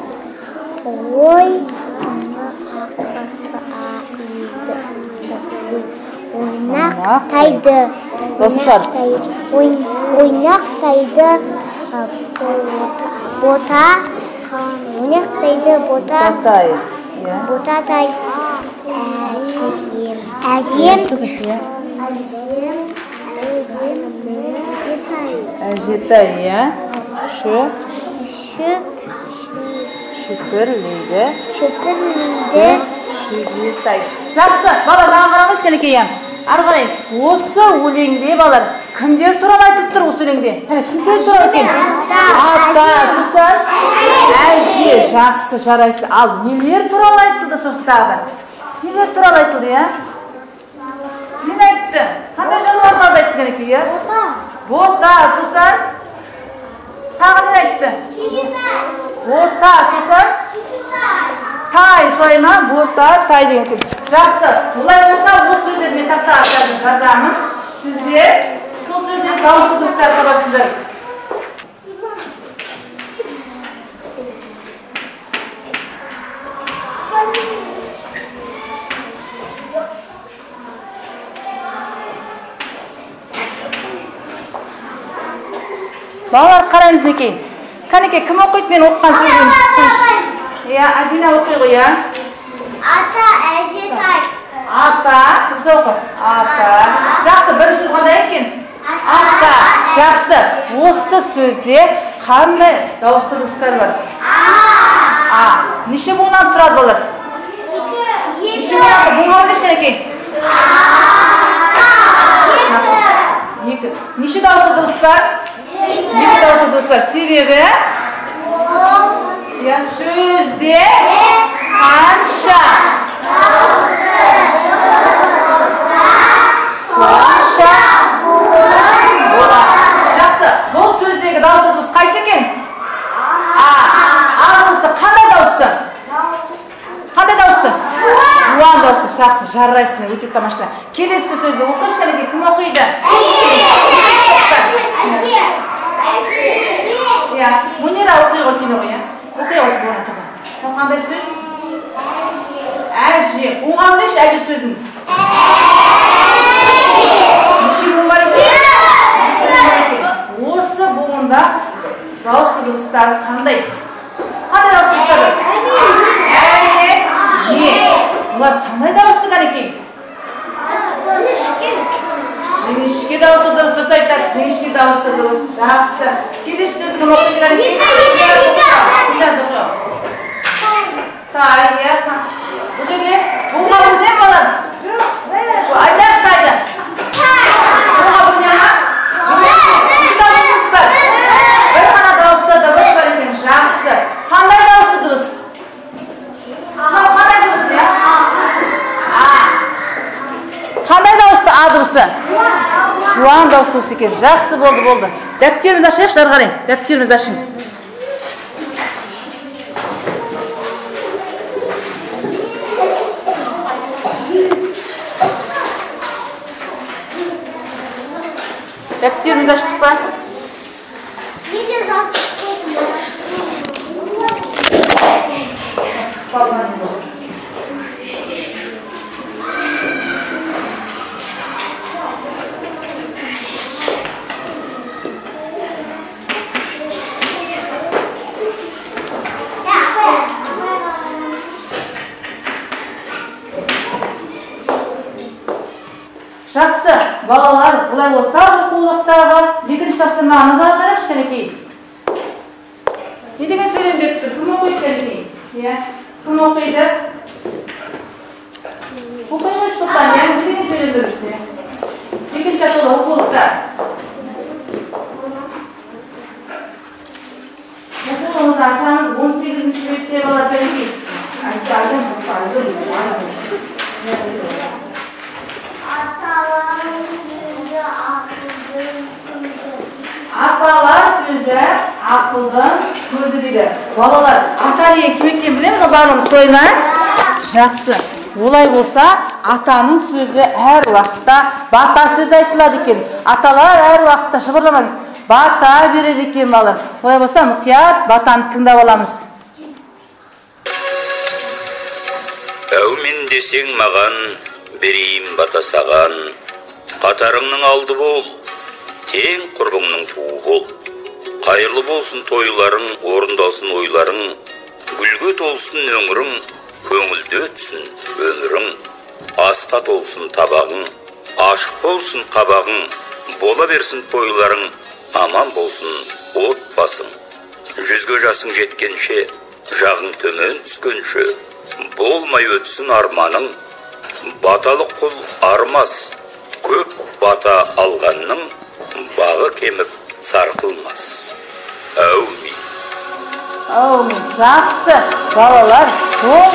Ой. Ойнақтайды. Дауысын шығар. Ойнақтайды. Бота. Ойнақтайды бота. Ботай. Иә. Ботатай. Әжем. Әжем. Әжетай, иә. Шы. Шүпірлейді. Шүпірлейді. Шөжетай. Жақсы, балалар, маған қараңызшы, кәнекей. Ары қарай, осы өлеңде балалар кімдер туралы айтылып тұр осы өлеңде? Кәне, кімдер туралы екен? Ата, сосын әже. Жақсы, жарайсыз. Ал нелер туралы айтылды сосын тағы да? Нелер туралы айтылды, иә? Нені айтты? Қандай жануарларды айтты, кәнекей, иә? Бота. Бота, сосын тағы нені айтты? Бота, сосын тай, солай ма? Бота, тай деген екен. Жақсы, олай болса, осы сөздерді мен тақтаға қазір жазамын. Сіздер сол сөздерді дауысты дыбыстар табасыздар. Балалар, қараймыз мінекей. Кәнекей, кім оқиды мен оқыған сөзін? Иә, Адина оқи ғой, иә. Ата, әжетай. Ата, дұрыс оқы. Ата. Жақсы, бірінші сөз қандай екен? Ата. Жақсы. Осы сөзде қандай дауысты дыбыстар бар? А. Неше буыннан тұрады балалар? Неше буыннан? Буынға білші кәнекей. Жақсы. Екі. Неше дауысты дыбыс бар? Екі дауысты дыбыс бар. Себебі иә, сөзде қанша сонша болады. Жақсы, бұл сөздегі дауысты дыбыс қайсы екен? А. А дыбысы қандай дауысты? Қандай дауысты? Жуан дауысты. Жақсы, жарайсың, өте тамаша. Келесі сөзді оқышы, кәнекей, кім оқиды? Иә, Мунира оқи ғой, келе ғой, иә. Оқи ғой, орнына тұрған. Ол қандай сөз? Әже. Оңға білейікші әже сөзін. Неше буын бар екен? Осы буында дауысты дыбыстары қандай? Қандай дауысты дыбыстар бар? Ә, е. Бұлар қандай дауысты кәнекей? Жіңішке дауысты дыбыс, дұрыс айтады. Жіңішке дауысты дыбыс. Жақсы. Келесі сөзді кім оқиды кәнекей? Тай, иә. Бұл жерде буынға бөліне ме балалар? Жоқ. Айтайықшы тайды. Буынға бөліне ме? Неше дауысты дыбыс бар? Бір ғана дауысты дыбыс бар екен. Жақсы. Қандай дауысты дыбыс? Мынау қандай дыбыс, иә? А. Қандай дауысты а дыбысы? Жуан дауысты дыбыс екен. Жақсы, болды, болды. Дәптерімізді ашайықшы, ары қарай. Дәптерімізді ашайын. Дәптерімізді аштық па? Жақсы, балалар, Олай болса, оқулықтағы екінші тапсырмаға назар аударайықшы, кәнекей. Не деген сөйлем беріп тұр? Кім оқиды, кәнекей? Иә, кім оқиды? Оқи қойшы, Сұлтан, иә? Не деген сөйлем беріп тұр? Екінші жаттығуда оқулықта. Оқулығымызды ашамыз, 18-ші бетте балалар, кәнекей. Аталар сөзі ақылдың көзі дейді. Балалар, ата деген кім екенін білеміз ғой барлығымыз, солай ма? Жақсы. Олай болса, атаның сөзі әр уақытта бата сөзі айтылады екен. Аталар әр уақытта жыбырламаңыз, бата береді екен балалар. Олай болса, мұқият батаны тыңдап аламыз. Әумен десең маған, берейін бата саған. Қатарыңның алды бол, тең құрбыңның туы бол. Қайырлы болсын тойларың, орындалсын ойларың. Гүлге толсын өңірің, көңілді өтсін өмірің. Асқа толсын табағың, ашық болсын қабағың. Бола берсін тойларың, аман болсын отбасың. Жүзге жасың жеткенше, жағың төмен түскенше, болмай өтсін арманың. Баталы құл армас, көп бата алғанның бағы кеміп сарқылмас. Әумин. Әумин. Жақсы, балалар, сол.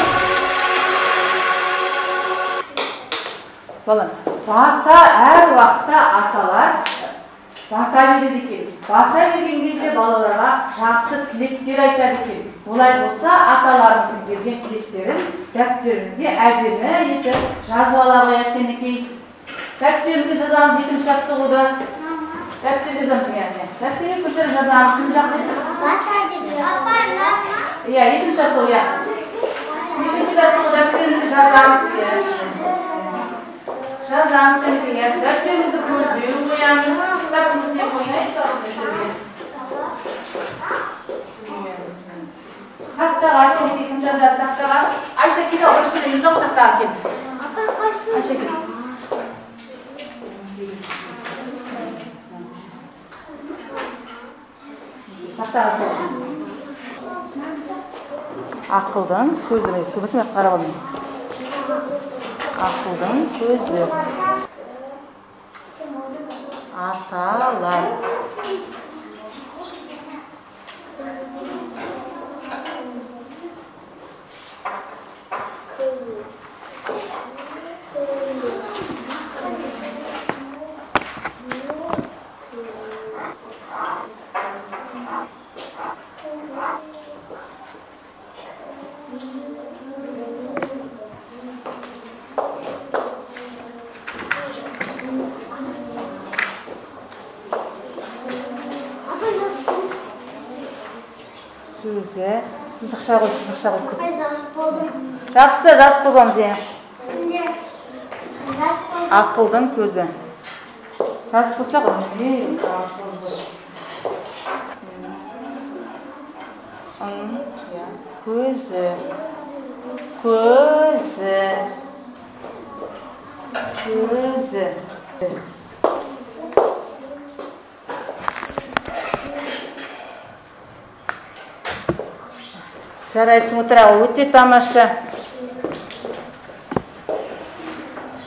Балалар, бата әр уақытта аталар бата береді екен. Бата берген кезде балаларға жақсы тілектер айтады екен. Олай болса, аталарымыздың берген тілектерін дәптерімізге әдемі етіп жазып ала қояйық, кәнекей. Дәптерімізге жазамыз екінші жаттығуды. Дәптерге жазамыз, яғни. Дәптерге көшіріп жазамыз. Кім жақсы айтады? Бата деп. Иә, екінші жаттығу, иә. Екінші жаттығу дәптерімізге жазамыз. Иә. Жазамыз, кәнекей, иә. Дәптерімізді көлдеу қоямыз. Кітабымызды не қояйық? Тақтаға, кәнекей, кім жазады тақтаға? Айша, кел, бірінші сөйлемді оқы, тақтаға кел. Айша, кел. Тақтаға сал. Ақылдың көзі. Төбесіне қарап алайын. Ақылдың көзі. Аталар. Сөзі. Сызықша қой, сызықша қой. Жақсы, жазып қойғанбыз, иә. Ақылдың көзі. Жазып қойсақ, көзі. Көзі. Көзі. Жарайсың, отыра, өте тамаша.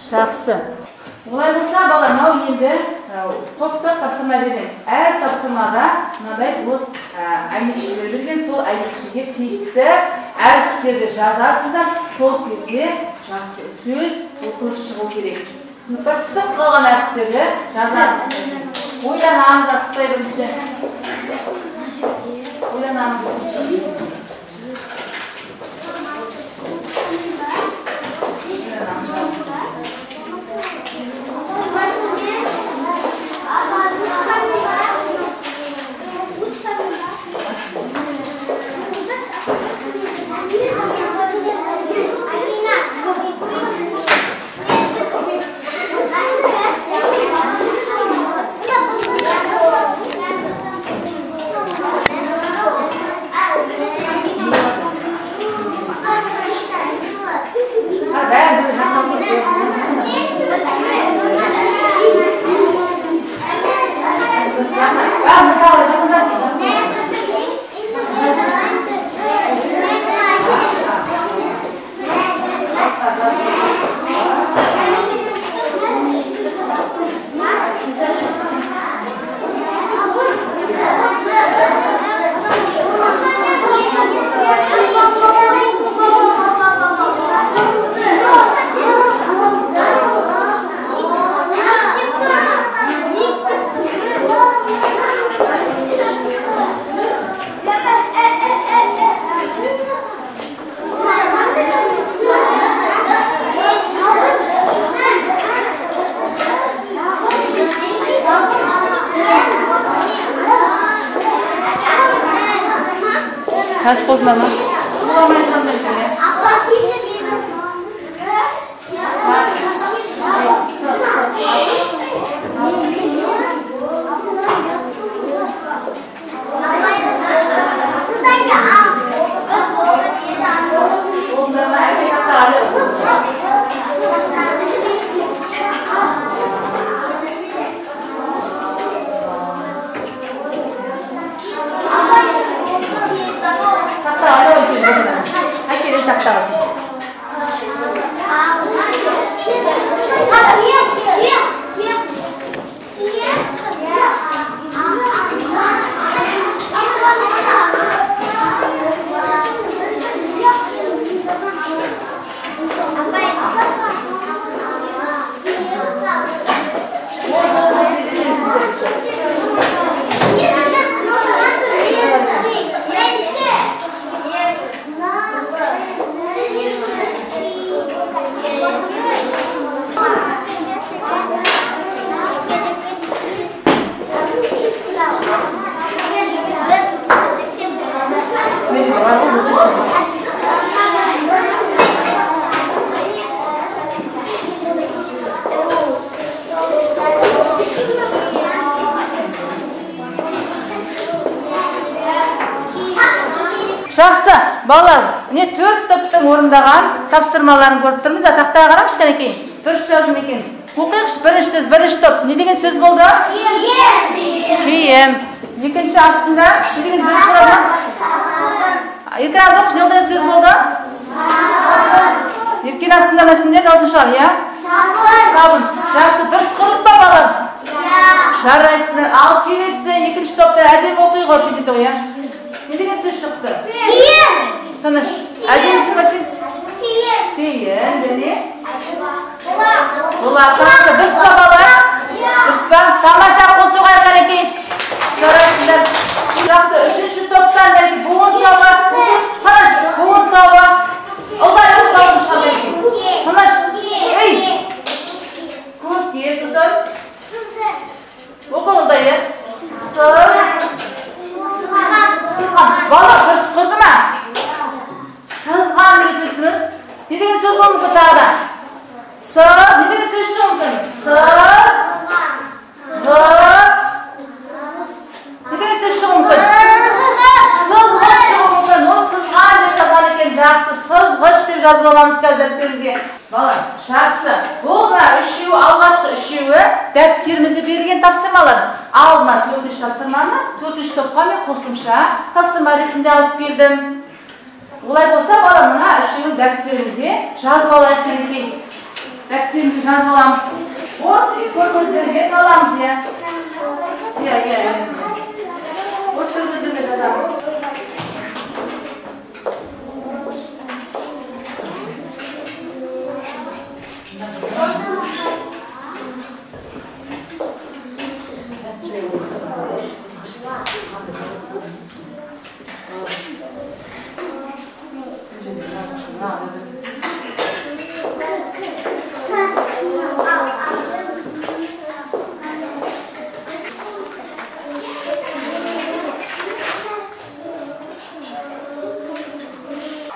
Жақсы. Олай болса, бала, мынау енді топтық тапсырма берген. Әр тапсырмада мынадай өз әйнекшелер берген, сол әйнекшеге тиісті әріптерді жазасыздар, сол кезде жақсы сөз оқылып шығу керек. Сыныпта түсіп қалған әріптерді жазамыз. Ойланамыз, асықпай бірінші. Ойланамыз бірінші. Жазып болдыңдар ма? Жақсы, балалар, міне 4 топтың орындаған тапсырмаларын көріп тұрмыз. Тақтаға қараңызшы кәнекей. Дұрыс жазым екен. Оқиықшы, бірінші сөз, бірінші топ. Не деген сөз болды? Киім. Екінші астында не деген сөз болады? Еркен аз оқышы, не деген сөз болды? Еркен астында мәсіндер дауысын шығар, иә? Сабын. Жақсы, дұрыс қылдық па, балалар? Жарайсыңдар. Ал келесі екінші топта әдемі оқиық оқиды, иә? Не деген сөз шықты? Тиын. Тыныш. Әдемісің ба сен? Тиын. Тиын, және? Бұлақ. Дұрыс па, балалар? Дұрыс па? Тамаша, қол соғайық қанекей. Жарайсыңдар. Жақсы, үшінші топтан буын тобы. Тыныш, буын тобы. Ұлдар, дауысын шығар қанекей. Тыныш. Ей. Көке, сосын. Оқы, Ұлдай, иә? Сыз. Сызған. Бала дұрыс құрды ма? Сызған деген сөз кім? Не деген сөз болуы мүмкін тағы да? Сыз, не деген сөз шығуы мүмкін? Сыз, ғы, не деген сөз шығуы мүмкін? Сызғыш шығуы мүмкін. Ол сызған деп жазған екен. Жақсы, сызғыш деп жазып аламыз қазір дәптерімізге. Бала, жақсы. Бұл мына үшеуі, алғашқы үшеуі дәптерімізде берілген тапсырмалар. Ал мына төртінші тапсырманы төртінші топқа мен қосымша тапсырма ретінде алып келдім. Олай болса, бала, мына үшеуін дәптерімізге жазып алайық кәнекей. Дәптерімізге жазып аламыз. Осы көркөздерге саламыз, иә? Иә, иә, иә. Осы көркөздерге жазамыз.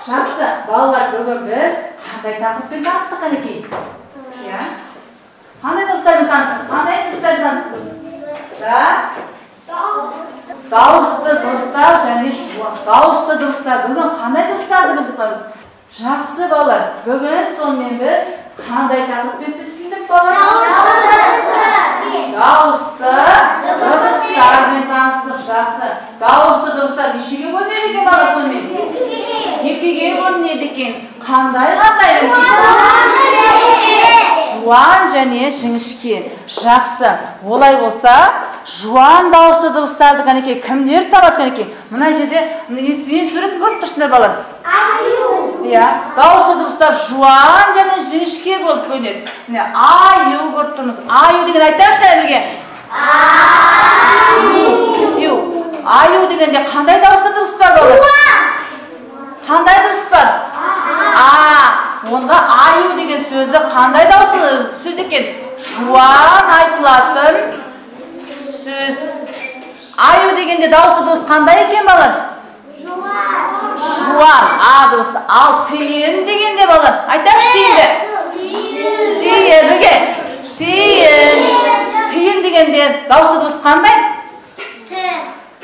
Жақсы, балалар, бүгін біз қандай тақырыппен таныстық қанекей? Иә? Қандай дыбыстармен таныстық? Қандай дыбыстармен таныстық біз? Да? Дауысты дыбыстар және дауысты дыбыстар. Бүгін қандай дыбыстарды білдік біз? Жақсы, балалар, бүгін сонымен біз қандай тақырыппен түсіндік, балалар? Дауысты дыбыстармен таныстық. Жақсы. Дауысты дыбыстар нешеге бөлінеді екен, балалар, сонымен? Екіге бөлінеді екен. Қандай қандай? Жуан және жіңішке. Жақсы. Олай болса, жуан дауысты дыбыстарды кәнекей кімдер табады кәнекей? Мына жерде мен суретін көріп тұрсыңдар, балалар. Аю. Иә, дауысты дыбыстар жуан және жіңішке болып бөлінеді. Міне, аю көріп тұрмыз. Аю деген айтайықшы кәне бірге. Аю. Аю дегенде қандай дауысты дыбыс бар, балалар? Қандай дыбыс бар? А. Онда аю деген сөзі қандай дауысты сөз екен? Жуан айтылатын сөз. Аю дегенде дауысты дыбыс қандай екен, балалар? Жуан. Жуан, А дыбысы. Ал тиын дегенде балалар, айтайықшы тиынды. Тиын, бірге. Тиын. Тиын дегенде дауысты дыбыс қандай?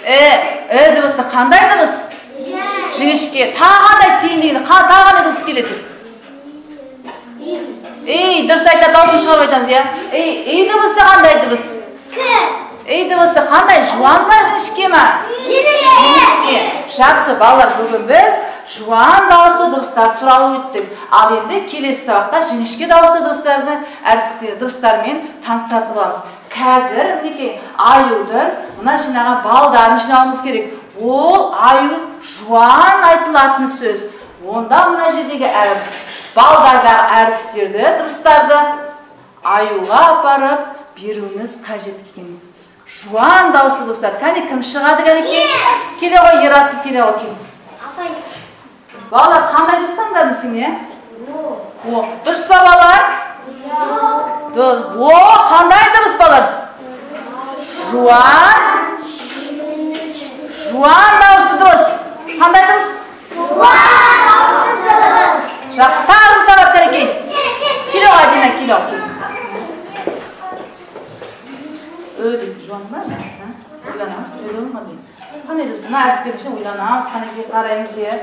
Э дыбысы қандай дыбыс? Жіңішке. Тағы қандай тиын дегенде, тағы қандай дыбыс келеді? Ей, дұрыс айтады, дауысын шығарып айтамыз, иә? Ей, дыбысы қандай дыбыс? Ей дыбысы қандай? Жуан ба, жіңішке ма? Жіңішке. Жақсы, балалар, бүгін біз жуан дауысты дыбыстар туралы өттік. Ал енді келесі сабақта жіңішке дауысты дыбыстарды дыбыстармен танысатын боламыз. Қазір мінекей аюдың мына жинаған балдарын жинауымыз керек. Ол аю жуан айтылатын сөз. Онда мына жердегі әріп, балдардағы әріптерді, дыбыстарды аюға апарып беруіміз қажет екен. Жуан дауысты дыбыстар. Кәне кім шығады кәнекей? Келе ғой, Ерасыл, келе ғой, кел. Балалар, қандай дыбыс таңдадың сен, е? О. Дұрыс па, балалар? Дұрыс. О, қандай дыбыс, балалар? Жуан. Жуан дауысты дыбыс. Қандай дыбыс? Жуан дауысты дыбыс. Жақсы, тағы кім табады кәнекей? Келе ғой, Адина, келе ғой. Ö дейді, жуан ба? Ойланамыз, ойланамыз қандай? Қандай дыбыс? Мына әріптердің ішінде ойланамыз, қанекей қараймыз, иә?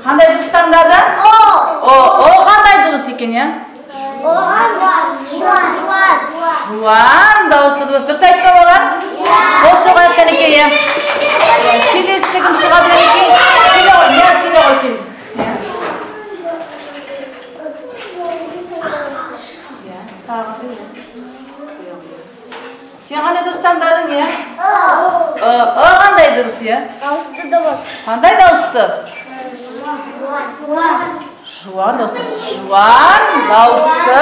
Қандай дыбыс таңдады? О. О, о қандай дыбыс екен, иә? Жуан. Жуан дауысты дыбыс. Дұрыс айтты балалар? Қол соғайық кәнекей, иә? Келесі кім шығады кәнекей? Келе ғой, Нияз, келе ғой, кел. Иә, тағы қандай? Сен қандай дыбыс таңдадың, иә? Ы қандай дыбыс, иә? Дауысты дыбыс. Қандай дауысты? Жуан. Жуан дауысты. Жуан дауысты.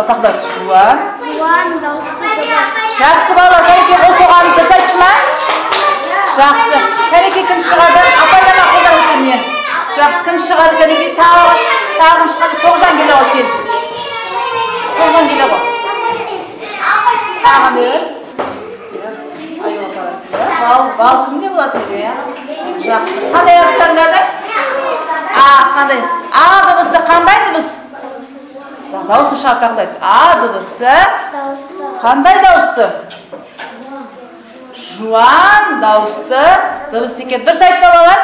Тағы да жуан. Жуан дауысты дыбыс. Жақсы, балалар, кәнекей қол соғамыз, дұрыс айтты ма? Жақсы. Кәнекей кім шығады? Апайлама, қолдан көтерме. Жақсы, кім шығады кәнекей? Тағы кім шығады? Тоғжан келе ғой, кел. Тоғжан келе ғой. Тағы не? Аю апарасың, иә? Бал кімде болады еді, иә? Жақсы. Қандай әріп таңдадың? А, қандай? А дыбысы қандай дыбыс? Дауысын шығарып тағы да. А дыбысы қандай дауысты? Жуан дауысты дыбыс екен. Дұрыс айтты балалар?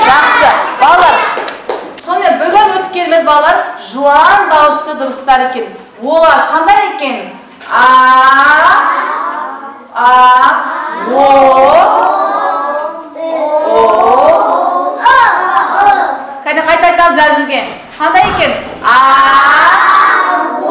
Жақсы. Балалар, сонымен бүгін өткеніміз балалар жуан дауысты дыбыстар екен. Олар қандай екен? А, А, О, О. Қайда қайта айтамыз бәрімізге. Қандай екен? А, О,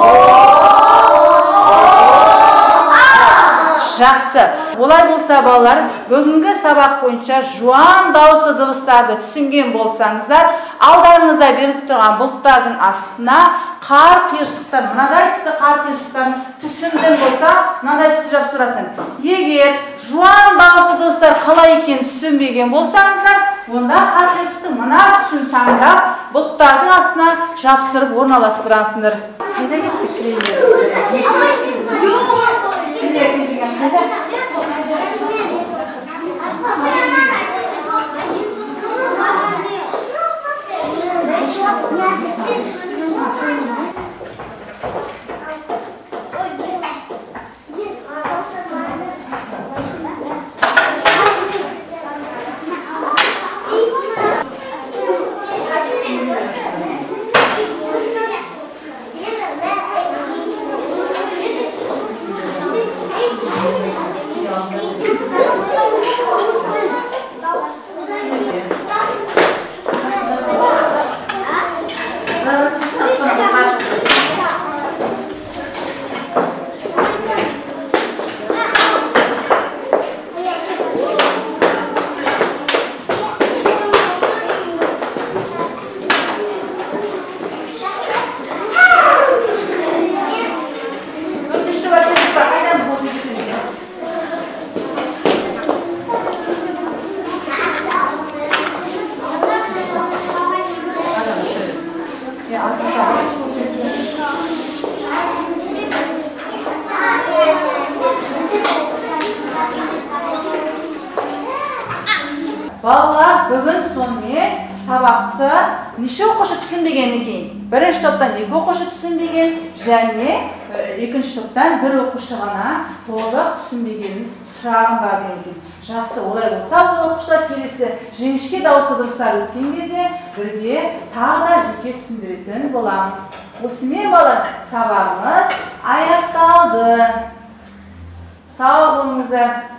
Жақсы. Олай болса, балалар, бүгінгі сабақ бойынша жуан дауысты дыбыстарды түсінген болсаңыздар, алдарыңызда беріліп тұрған бұлттардың астына қар қиыршықтар, мынадай түсті қар қиыршықтарын түсінген болса, мынадай түсті жапсырасыңдар. Егер жуан дауысты дыбыстар қалай екенін түсінбеген болсаңыздар, онда қар қиыршықтың мына түсін таңдап, бұлттардың астына жапсырып орналастырасыңдар. Қайда кетті клейлер? Қайда? Балалар, бүгін сонымен сабақты неше оқушы түсінбеген екен? Бірінші топтан 2 оқушы түсінбеген, және екінші топтан 1 оқушы ғана толық түсінбеген сұрағым бар деген екен. Жақсы, олай болса, бұл оқушылар келесі жіңішке дауысты дыбыстар өткен кезде бірге тағы да жеке түсіндіретін боламын. Осымен балалар, сабағымыз аяқталды. Сау болыңыздар.